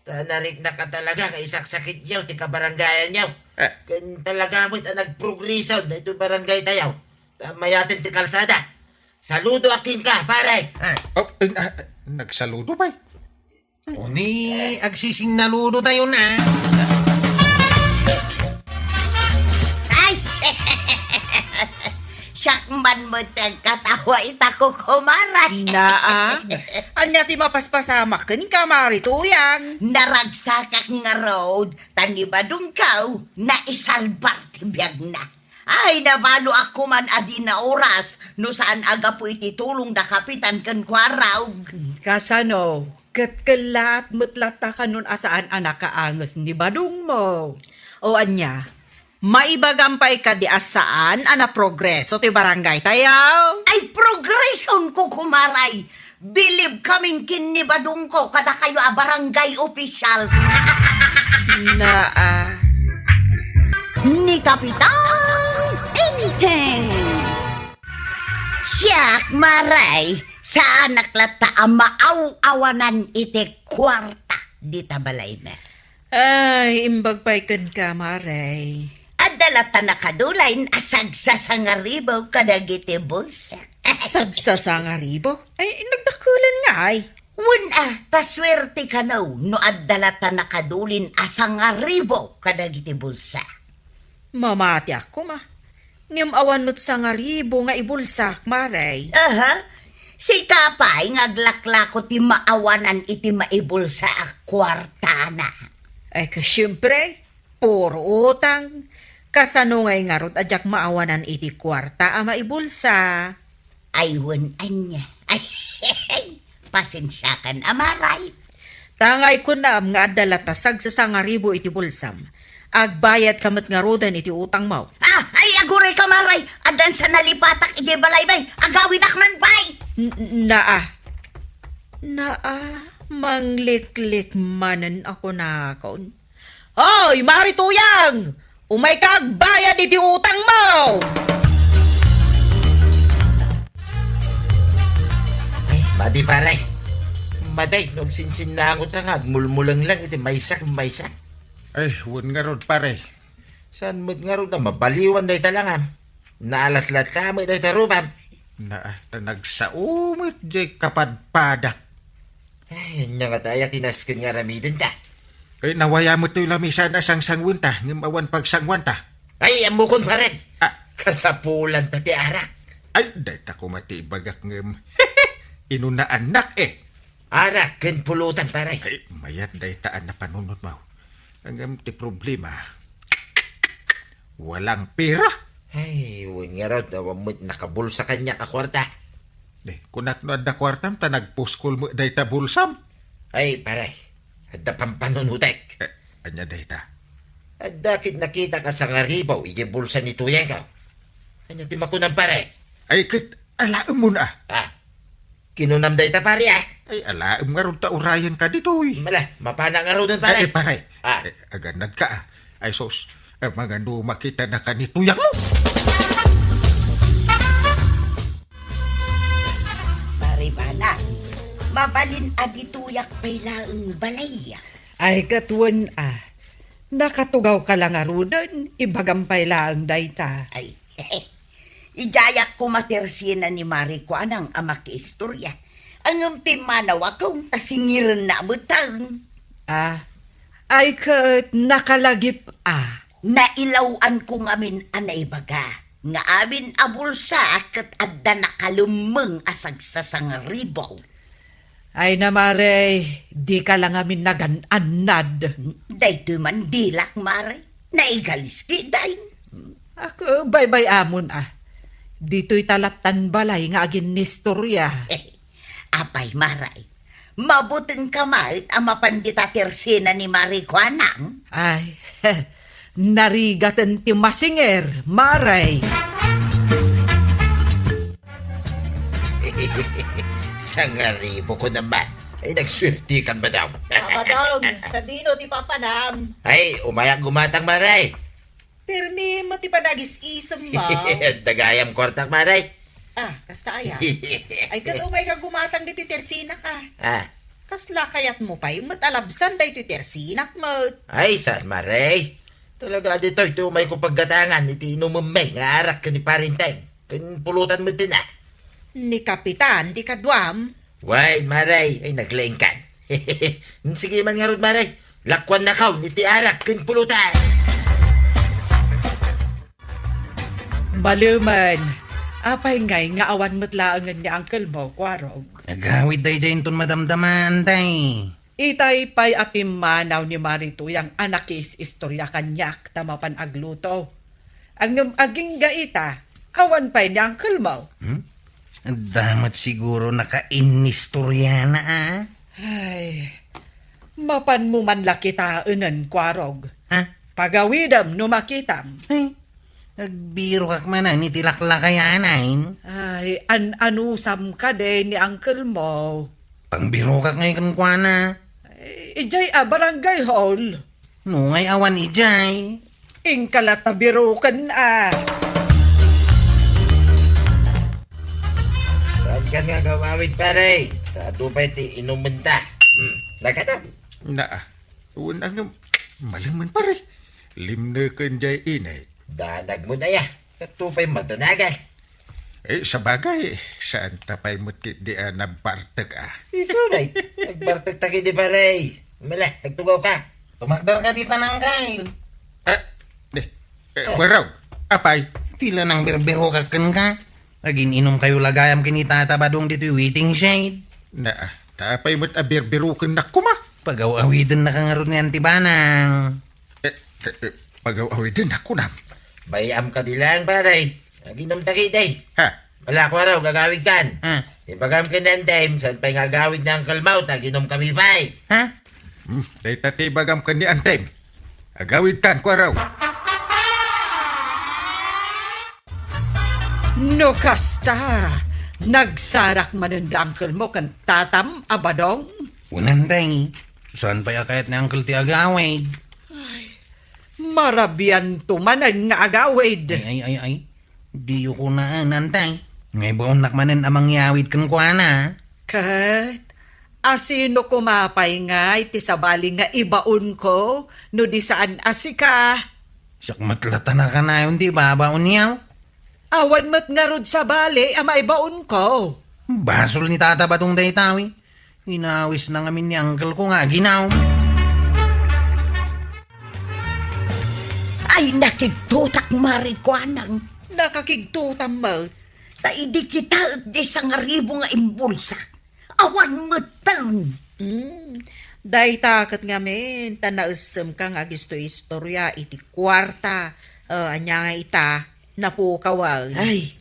Ta nariknak a talaga nga isaksakityo ti kabarangayanyo. Eh. Ken talaga met a nagprogreso daytoy barangay tayo. Ta mayaten ti kalsada. Saludo a kenka, pare. Ah. Oh, eh, ah, nagsaludo pay. Uni, agsisinnaludo tayo na. Ay! Siak man met ti agkatawa ita, kukumaray. Naa? Ania ti mapaspasamak kenka, Mari Tuyang? Naragsakak ngarud, ta ni Badongko, naisalbar ti biagna. Ay, nabaloak koman a di naoras no saan a gapu iti tulong da Kapitan ken Kuarog. Kasano? Ket kellaat met latta kanon a saan a nakaanges ni Badongmo. O ania, maibagam pay kadi a saan a naprogreso ti barangay tayo? Ay, progreson, kukumaray! Bilib kamin ken ni Badongko kadakayo a barangay officials. Naa. Ni Kapitan Enteng. Siak, Maray, saanak latta a maaw-awanan iti kuarta dita balayna. Ay, imbag pay kenka, Maray. Adda latta nakadulayen a sagsasangaribo kadagiti bulsa. Sagsasangaribo? Ay, nagdakelan ngay. Wen a, ta suerte kano no adda latta nakadulin a sangaribo kadagiti bulsa. Mamatiak koma. Ngem awan met sangaribo nga ibulsak, Maray. Aha. Sika pay nga aglaklako ti maawanan iti maibulsa a kuartana. Ay, ka, siempre, puro utang. Kasano ngay ngarud a diak maawanan iti kuarta a maibulsa? Ay, wen ania. Ay, pasensiakan a, Maray. Ta ngay kunam nga adda latta sagsasangaribo iti bulsam. Agbayadka met ngaruden iti utangmo. Ah, ay, aguray ka, Maray. Addan sa nalipatak iti balaybay. Agawidak man pay. N-, naa. Naa, mangliklik manen a kunakon. Hoy, Mari Tuyang! Umayka agbayad iti utangmo! Ay, madi, pare. Maday, no agsinsinnangotan nga agmulmuleng lang iti maysa ken maysa. Ay, wen ngarud, pare. Saan met ngarud a mabaliwan dayta langam? Naalas latta met dayta rubam. Naa, ta nagsao met jay kapadpadak. Ay, ania ngata aya ti nasken nga aramidenta? Ay, nawaya met toy lamisan a sangsanguenta, ngem awan pagsangwanta. Ay, ammokon, pare. Ah. Kasapulanta ti arak. Ay, dayta koma ti ibagak ngem. Inunaannak, eh. Arak ken pulutan, pare. Ay, mayat dayta a napanunotmo. Ngem ti problema, walang pera. Ay, wen ngarud, awan met nakabulsa kaniak a kuarta. Di, kunak no adda kuartam, ta nagpuskol met dayta bulsam. Ay, pare, adda pampanunotek. Eh, ania dayta? Adda ket nakitak a sangaribu idiay bulsa ni Tuyang. Ania ti makunam, pare? Ay, ket alaemmon a. Ah, kinunam dayta, pare, ah. Ay, alaem ngarud ta urayenka ditoy. Mala, mapanak ngaruden, pare. Ay, pare. Ah. Eh, agannadka, ah. Ay, sus. Eh, mangano makitanaka ni Tuyangmo? Pare Bana, mabalin a ditoyak pay laeng balay. Ay, ket wen a. Nakatugawka la ngaruden, ibagam pay laeng dayta. Ay, idiayak koma ti ersena ni Mari Kuanang a makiistoria. Ngem pimmanawakon ta singirenna a beteng. Ah, ay ket nakalagip a. Nailaw-anko ngamin a naibaga nga amin a bulsa ket adda nakalemmeng a sagsasangribu. Ay na, Mare, dika la ngamin nagan-annad. Daytoy man dilak, Mare. Naigaliski, dayn. Ako, baybay-amon a. Ditoy ta lattan balay nga aginnistoria. Eh, apay, Mare? Mabutengka met a mapan dita ti ersena ni Mari Kuanang? Ay, narigaten ti masinger, Mare. Sangaribu ko naman. Ay, nagsuertikan, madam. Abadong, sadino ti papanam? Ay, umayak gumatang, Mare. Permi mo ti panagis-isem mo. Dagayam kuartak, Mare. Ah, kasta aya. Ay, ket umayka gumatang ditoy ti ersenak a. Ah. Kasla kayatmo pay met a labsan daytoy ti ersenak met? Ay, saan, Mare. Talaga, ditoy ti umayko paggatangan iti inumemmi nga arak ken ni Parenteng ken pulutan met dina. Ni Kapitan ti kaduam. Wen, Mare, ay naglaingkan. Sige man ngarud, Mare. Lakuannakaw iti arak ken pulutan. Balumen, apay ngay nga awan met laengen ni Uncle mo, Kuarog? Agawid daydiay inton madamdama, Antay. Itay pay a pimmanaw ni Mari Tuyang a nakiis-istorya kaniak ta mapan agluto. Ngem agingga ita, awan pay ni Uncle mo. Hmm? Adda met siguro nakainnistoriana, a? Ay, mapanmo man la kitaenen, Kuarog. Ha? Pagawidem no makitam. Ay, agbirokak manen iti laklakayan, ay. Ay, an-anusam kadi ni Uncle mo. Pangbirokak ngay kenkuana. Ay, idiay a barangay hall. No ngay awan idiay. Inka la ta biroken a. Saan ka nga agawawid, pare? Ta adu pay ti inumenta. Hmm, nagkata? Naa. Wen a ngem, malemen, pare. Limneken diay init. Danag mo na ya. Kato pay madanag, a. Eh, sabagay, saan ta pay met ketdi a nagbartek a? Isu, nay. Nagbartek ta ketdi, pare. Mala, nagtugaw ka. Tumakder ka dita, Nang Kyle. Ah, di. Eh, Kuarog, apay? Ti la nang birbirokak kenka. Agin-inom kayo la gayam ken ni Tata Badong ditoy waiting shed. Naa, ta apay met a birbirokennak koma? Pagaw-awidennaka ngarud ni Auntie Banang. Eh, eh, eh, pagaw-awidennak kunam? Bay-am kadi laeng, pare. Aginom ta ketdi. Ha? Wala, Kuarog, agawidkan. Ah. Ibagam ken ni Antem, saan pay nga agawid ni Uncle Mau, ta aginom kami pay. Ha? Hmm, dayta ti ibagam ken ni Antem. Agawidkan, Kuarog. No kasta, nagsarak manen da Uncle mo ken Tatam a Badong? Wen, Antem, saan pay a kayat ni Uncle ti agawid? Ay, marabianto manen nga agawid. Ay, ay, ay, ay. Diyo kunaan, Antem. Nga ibaonnak manen a mangyawid kenkuana. Ket, A sino koma pay ngay ti sabali nga ibaonko no di saan a sika? Siak met latta nakanayon ti ibabaonyo. Awan met ngarud sabali a maibaonko. Basol ni Tata Badong dayta, wi. Inawisna ngamin ni uncle ko nga aginaw. Ay, nakigtotak, Mare Kuanang. Nakakigtotam met. Ta idi kitaek diay sangaribu nga imbulsak, awan metten. Hmm. Dayta ket ngamin, ta naessemka nga agisto-istoria iti kuarta. Ah, ania nga ita, napukawan. Ay,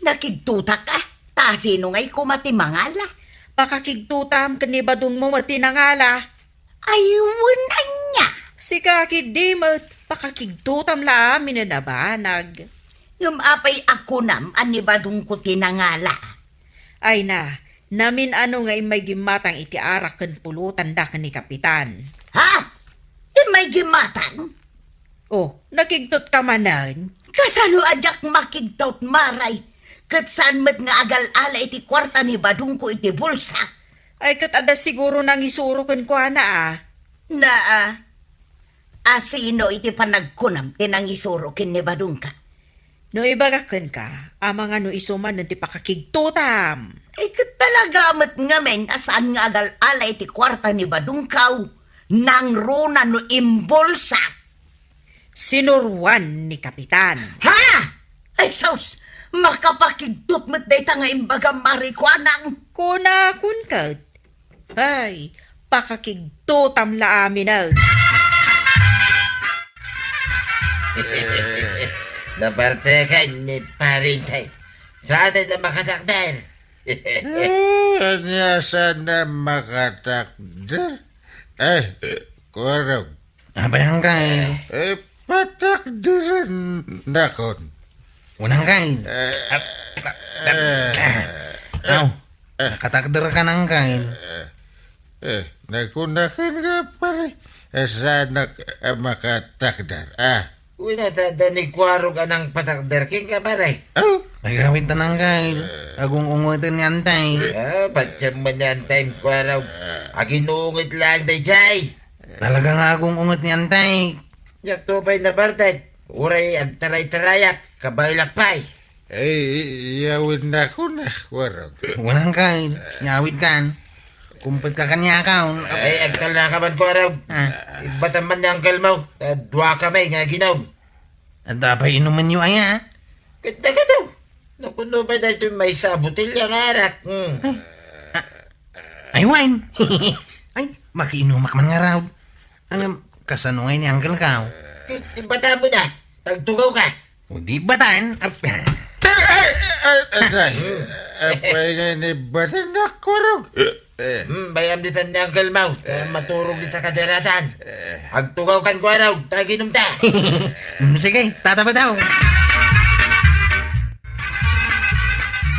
nakigtotak, a. Ta sino ngay koma ti mangala? Pakakigtotam ken ni Badongmo met ti nangala. Ay, wen ania? Sika ketdi met, pakakigtotam la amin a banag. Ngem apay a kunam a ni Badongko ti nangala? Ay na, namin-ano nga immay gimmatang iti arak ken pulotanda ken ni Kapitan. Ha? Immay gimmatang? Oh, nakigtotka manen? Kasano a diak makigtot, Mare? Ket saan met nga agal-ala iti kuarta ni Badongko iti bulsa? Ay, ket adda siguro nangisuro kenkuana, a. Na, a. A sino iti panagkunam ti nangisuro ken ni Badongka? No ibagak kenka, amangan no isu manen ti pakakigtotam. Ay, ket talaga met ngamin a saan nga agal-ala iti kuarta ni Badongkaw, nangruna no imbulsa. Sinuruan ni Kapitan. Ha? Ay, sus! Makapakigtot met dayta nga imbagam, Mare Kuanang. Kunakon ket, ay, pakakigtotam la aminen. Napartekan ni Parintay. Saan na makatakder? Eh, ania saan na makatakder? Eh, Kuarog. Apay, Angkay? Eh, patakderennakon. Wen, Angkay. Eh, ah, ah, eh, aw, eh, nakatakderkan, Angkay. Eh, eh, nakunakan nga, pare. Eh, saanak a makatakder, a. Wen, adda ni Kuarog a nangpatakder kenka, pare. Oh, nagawid ta, Angkay. Agung-ungeten ni Antay. Ah, patiem man ni Antay, Kuarog. Agin-unget laeng daydiay. Talaga nga agung-unget ni Antay. Diakto pay nabartek. Uray agtaray-tarayak, kabaelak pay. Ay, iyawidnakon, Kuarog. Wen, Angkay, iyawidkan. Kumpet ka kaniak, a. Ay, agtalna ka man, Kuarog. Ah. Ibbatam man ni uncle mo. Ta dua kami nga aginom. Adda pay inumenyo aya? Ket dagito. Napuno pay daytoy maysa a botelya nga arak. Hmm. Ay, ah, ay, wine. Ay, makiinumak man ngarud. Ngem, kasano ngay ni uncle ka? Ket ibbatam na. Agtugaw ka. O, di batan. Ap-, Ay, ay, ay, ay, ay, apay nga ni batan na kurog. Eh. Hmm, bay-am ditan ni Uncle Mau, ta maturog dita kadaratan. Eh. Agtugaw kan Kuarog, ta aginumta. Hmm, sige, tataba daw.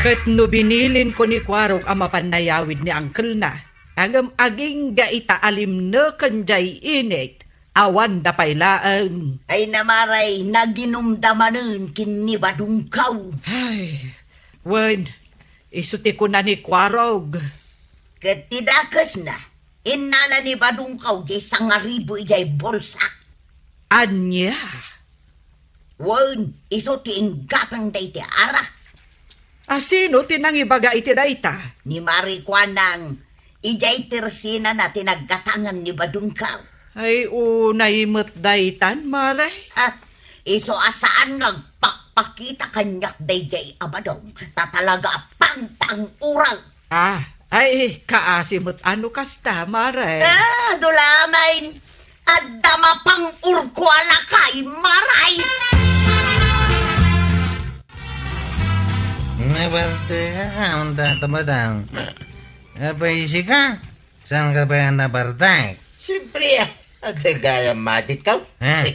Ket no binilinko ni Kuarog a mapan nayawid ni uncle na, ngem agingga ita a limneken diay init, awanda pay laeng. Ay, Mare, naginumda manen ken ni Badungkaw. Ay, wen, isu ti kuna ni Kuarog. Ket ti dakesna, innala ni Badungkaw diay sangaribu idiay bulsa. Ania? Wen, isu ti inggatang dayta arak. A, sino ti nangibaga iti dayta? Ni Mare Kuanang, idiay tersinana ti naggatangan ni Badungkaw. Ay, unay met daytan, Mare. Ah, isu a saan nga agpakpakita kaniak daydiay a Badong, ta talaga a pangpang-urag. Ah, ay, kaasi met a no kasta, Mare. Ah, adu la met. Adda mapang-urko a lakay, Mare. Nabartek ka, unta ta Badong. Apay sika? Saan ka pay a nabartek? Siyempre, ah, adda gayam matikkaw. Ha?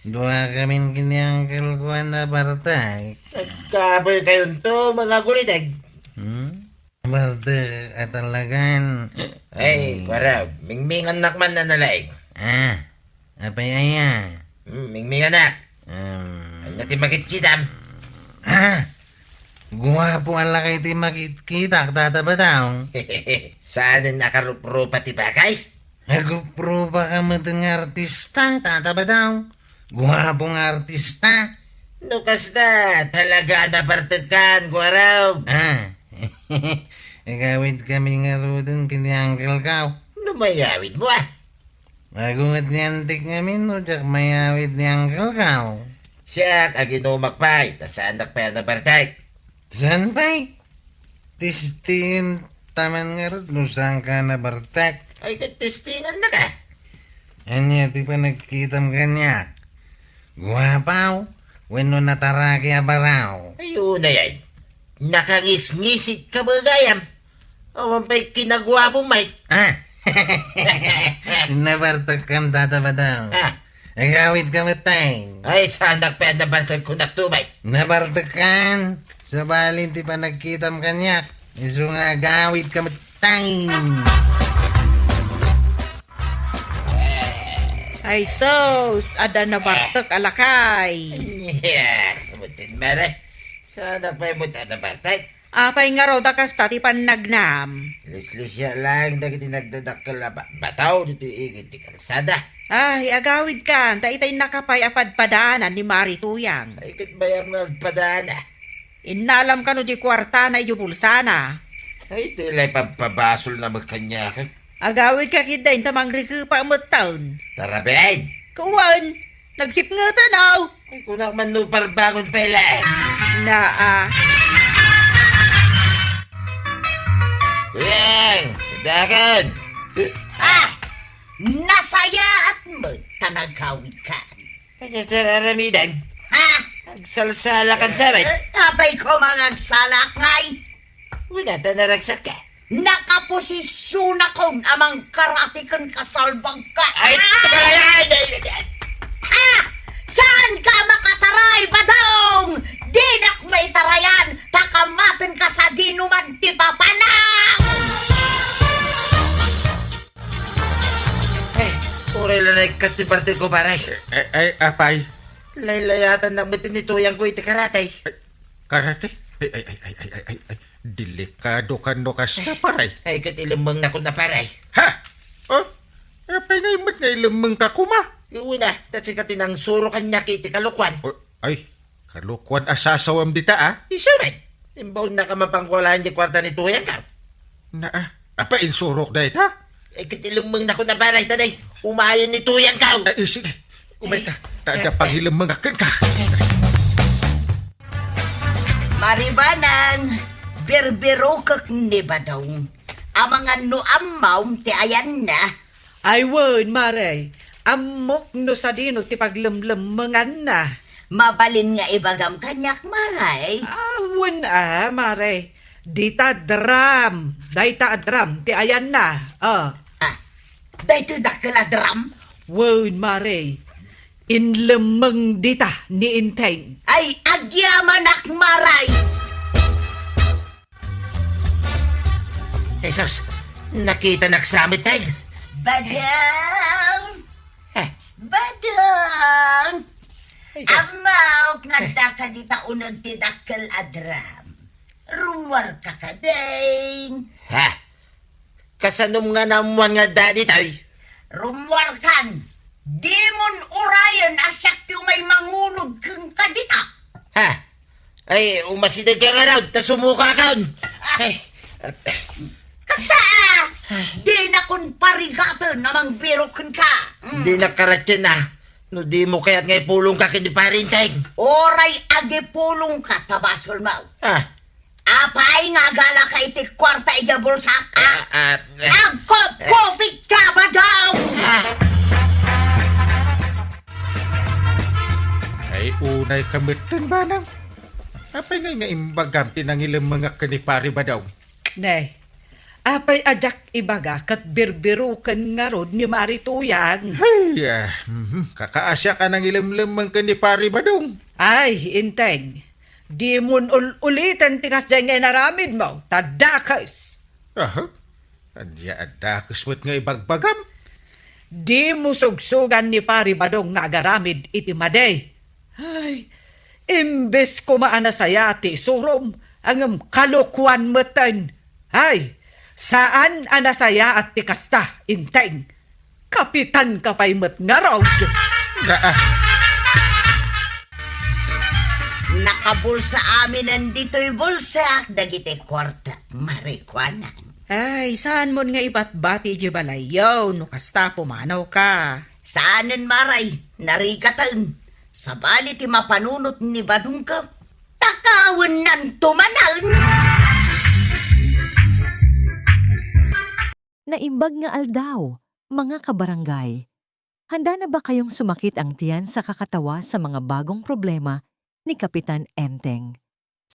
Dua kamin ken ni uncle ko a nabartek. Nagkapoy kayonto, mga gulidag. Hmm? Bartek a talagan. Ay, Kuarog, mingmingannak man a nalaing. Ah, apay aya? Hmm, mingmingannak. Um, ania ti makitkitam? Ah! Guapo a lakay ti makitkitak, Tata Badaw. Saanen a karuprupa ti bakes? Agruprupa ka met nga artista, Tata Badaw. Guapo nga artista. No kasta, talaga a nabartekkan, Kuarog. Ah. Agawid kami ngaruden ken ni Uncle Kao. No mayawid mo, ah. Agunget ni Antik ngamin no diak mayawid ni Uncle Kao. Siak, aginumak pay, ta saanak pay a nabartek. Saan pay? Testingan ta man ngarud no saanka a nabartek. Ay, ket testingan na ka. Ania ti panagkitam kaniak? Guapaw wenno nataraki a baraw? Ay, unay ay. Nakangisngisit ka ba gayam? Awan pay kinaguapo, Mike. Ah! Nabartek kan, Tata Badaw. Ah. Agawid ka met, tay. Ay, saanak pay a nabartek kunak to, Mike. Nabartek kan. Sabali ti panagkitam kaniak. Isu nga agawid ka met, tay. Ay, sus, adda nabartek a lakay. Nya, kamutin, Mare. Saanak pay met a nabartek. Apay ngarud a kasta ti pannagnam? Lislisya laeng dagiti nagdadakkel a ba-, bataw ditoy igid ti kalsada. Ay, agawid kan, ta itay nakapay a padpadaanan ni Mari Tuyang. Ay, ket bayam nga agpadaana. Innalam kano di kuartana idiay bulsana. Ay, ti lay pagpabasolna met kaniak. Agawid ka ketdin ta mangrikepa metten. Tara ben! Kuwen, nagsipngeten, aw. Ay, kunak man no parbangon pay laeng. Naa. Kuya, dakan. Ah! Nasayaat met ta nagawid ka. Ay, tararamidan. Ha? Agsalsala kan sabay. Eh, apay ko mangagsalak ngay? Wala ta naragsak ka. Nakaposisyon akon a mangkarati ken kasalbag ka. Ay, ah! Ay, ay, ay, ay, ay. Ah! Saan ka makataray, Badong? Dinak maitarayan, ta kamaten ka sadino man ti papana! Ay, uray la naikkat ti bartek ko, pare. Ay, ay, apay. Laylayatan na met ni Tuyang ko iti karate. Ay, karate? Ay, ay, ay. Delikado kan no kasta, pare. Ay, ket ilemmeng na kuna, pare. Ha? Oh? Apay ngay met nga ilemmeng ka kuma? Uy na, ta sika ti nangsuro kaniak iti kalokuan. Oh, ay, kalokuan a sasawam dita, ah? Isu met. Imbaon na ka mapangkualayan di kuarta ni Tuyang ka. Na, ah, apay insurok dayta? Eh, ket ilemmeng na kuna, pare, ta day, umayen ni Tuyang ka. Eh, eh, sige. Umay ka. Ta adda pangilemmeng aken ka. Maribanang, birbirokek ni Badong. Amangan no ammom ti ayanna. Ay wen, Mare. Ammok no sadino ti paglemlemmenganna. Mabalin nga ibagam kaniak, Mare? Ah, wen a, Mare. Dita drum. Dayta a drum ti ayanna. Ah. Ah, daytoy dakkel a drum? Wen, Mare. Inlemmeng dita ni Enteng. Ay, agyamanak, Mare! Jesus, nakitanak sa met, Teng. Badong! Eh. Badong! Jesus. Ammok nga addaka dita uneg ti dakkel a drum. Rummuarka kadin. Ha? Kasanom nga naammuan nga adda ditoy? Rummuarkan, dimon urayen a siak ti umay mangunod kenka dita. Ha? Ay, umasideg ka ngarud, ta sumukakon. Ay. Kasta, ah, dinakon parigaten a mangbirok kenka. Mm. Dinak karatien, ah. No dimo kayat nga ipulongka ken ni Pare Enteng. Uray agipulongka ta basolmo. Ah. Apay nga agalaka iti kuarta idiay bulsak, ah? Ah, ah, eh. Agkupkupit ka, Badong! Ah. Ay, unay ka metten, Banang. Apay ngay nga imbagam ti nangilemmengak ken ni Pare Badong? Ne, apay a diak ibaga ket birbiroken ngarud ni Mari Tuyang? Ay, ah, mhm. Kakaasiak a nangilemlemmeng ken ni Pare Badong. Ay, Enteng, dimon ul-uliten ti kasdiay nga inaramidmo, ta dakes. Aha? Ania a dakes met nga ibagbagam? Dimo sugsugan ni Pare Badong nga agaramid iti madi. Ay, imbes koma a nasayaat ti isurom, Ngem kalokuan metten. Ay, saan a nasayaat ti kasta, Enteng. Kapitan ka pay met ngarud. Naa. Nakabulsa aminen ditoy bulsak dagiti kuarta, Mare Kuana. Ay, saanmon nga ibatbati idiay balayyo no kasta pumanawka. Saanen, Mare, narigaten. Sabali ti mapanunot ni Badongko, takawennanto manen. Naimbag nga aldaw, mga kabarangay. Handa na ba kayong sumakit ang tiyan sa kakatawa sa mga bagong problema ni Kapitan Enteng?